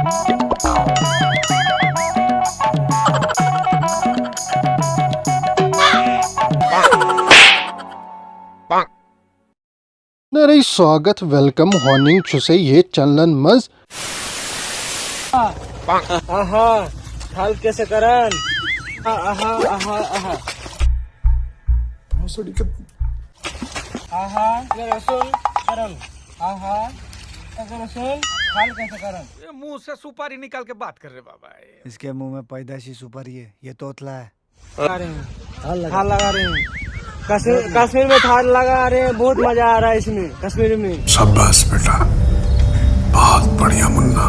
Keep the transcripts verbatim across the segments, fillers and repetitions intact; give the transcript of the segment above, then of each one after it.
نرے سواگت، ویلکم، ہوننگ چھُسے یتھ چینلن منٛز۔ آہا، حل کیسے کرن؟ آہا، آہا، آہا۔ آہا، اگر رسول کرن۔ آہا، اگر رسول حل کیسے کرن؟ یہ मुंह से सुपारी निकाल के बात कर रहे बाबा। इसके मुंह में पैदाशी सुपारी है, ये तोतला है। लगा रहे हैं। थाल लगा रहे हैं। कश्मीर, कश्मीर में थाल लगा रहे हैं, बहुत मजा आ रहा है इसमें, कश्मीर में। शाबाश बेटा, बहुत बढ़िया मुन्ना।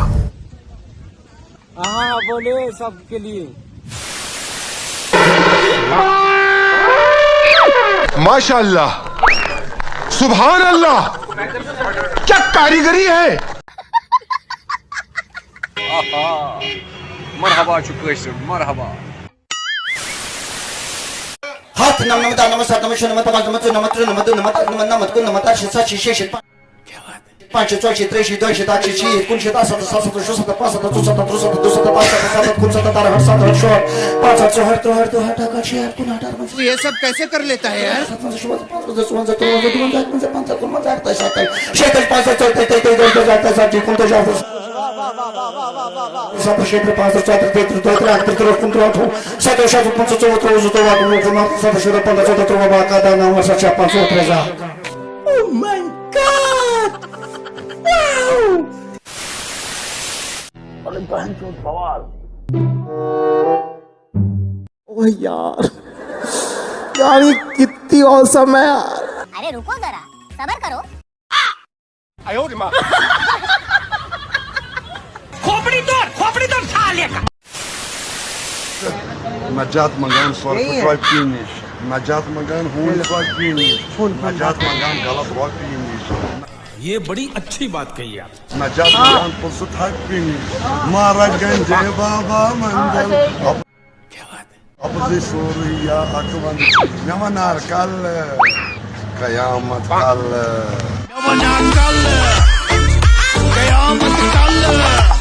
हाँ, हाँ, बोले सबके लिए। माशाल्लाह, सुभान अल्लाह, क्या कारीगरी है। آہا، مرحبا چھُ کٲشرٮ۪ن، مرحبا۔ ہتھ، نمنمتھ، ارنمتھ، ستنمتھ، شُنمتھ، پانٛژنمتھ، ژُنمتھ، ترٛنمتھ، دُنمتھ، اکنمتھ، نمتھ، کُننمتھ، ارشتھ، ستشیٖتھ، شیٚیہِ شیٖتھ، پانٛژشیٖتھ، ژۄیہِ شیٖتھ، ترٛیہِ شیٖتھ، دۄیہِ شیٖتھ، اکھ شیٖتھ، شیٖٹھ، کُنشیٖتھ، اَرسَتَتھ، سَتَتھ، شُسَتَتھ، پانٛژسَتَتھ، ژُسَتَتھ، ترٛوسَتَتھ، دُسَتَتھ، اَکسَتَتھ، سَتَتھ، کُنسَتَتھ، اَرہَتھ، سَتہَتھ، شُہَتھ، پانٛژھ ہَتھ، ژُہَتھ، ترُہَتھ، دُہَتھ، اَکھ ہَتھ، شیٹھ، کُنہٲٹھ، اَرُوَنٛزاہ، یہ سب کیسے کر لیتا ہے یار؟ سَتَتھ، شُوَنٛزاہ، پانٛژھ ہَتھ، ژُوَنٛزاہ، تُرٛوَنٛزاہ، دُوَنٛزاہ، اَکہٕ وَنٛزاہ، پَنٛژاہ، کُنوَنٛزاہ، اَکہٕ تٲجی، شیٹھ، پانٛژھ ہَتھ، ژۄیہِ تٲجی، تٲجی، دۄیہِ تٲجی، اَکہٕ تٲجی، ژَتجی، کُنتٲجی، اَکھ تٲجی۔ ستھ شیٚیہِ ترٕٛہ، پانٛژھ ترٕٛہ، ژۄیہِ ترٕٛہ، تیٚیہِ ترٕٛہ، دۄیہِ ترٕٛہ، اَکہٕ ترٕٛہ، ترٕٛہ، کُنترٕٛہ، اَٹھووُہ، سَتووُہ، شَتوُہ، پٕنٛژٕہ، ژوٚوُہ، ترٛۆوُہ، زٕتووُہ، اَکوُہ، وُہ، پٕنٛژٕہ، سَتووُہ، شُراہ، پَنٛداہ، ژۄداہ، تُرٛواہ، باہ، کاہ، دَہ، نَو، شیٚے، پانٛژھ، ژور، ترٛےٚ، زٕ۔ Oh my God! Wow! अरे बहन चोद बवाल। ओह यार, यार ये कितनी औसम है यार। अरे रुको जरा, सबर करो। खोपड़ी तोड़, खोपड़ी तोड़ साले का। نجات منگان سۄرپہٕ ٹۄپی نِش، نجات منگان ہوٗنۍ ژۄپی نِش، نجات منگان غلط رۄپی نِش۔ یہ بڑی اچھی بات کہی آپ۔ نجات منگان پُلسہٕ تھپی نِش، مہاراج گنج جے بابا مندر۔ کیا بات ہے؟ اَپُزٕے سورُے یا اَکہٕ وَنٛدٕ چھُ مےٚ وَنان کَلہٕ، قیامت کَلہٕ۔ مےٚ وَنان کَلہٕ، قیامت کَلہٕ۔